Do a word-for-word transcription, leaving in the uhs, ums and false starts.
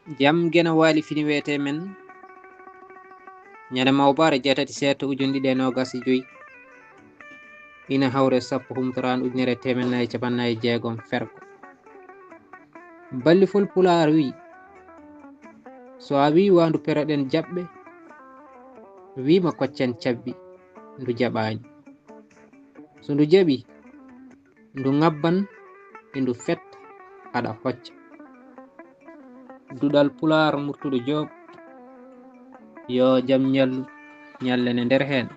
Jam geno waali fini weete men. Ñande mawbaare jeetati seeɗa ujunɗiɗi e noogas e joy, ina hawre sappo humtoraandu ujunere e teemed nayi e capannaayi e jeegom ferko. Ballifol Pulaar wi, so a wi waandu peroɗen jaɓɓe, wi ma koccen cabbi, ndu jaɓaani. So ndu jaɓi, ndu ŋabban e ndu fetta aɗa hocca. Duɗal Pulaar Murtuɗo Joob, yo jam ñallu ñallene nder heen.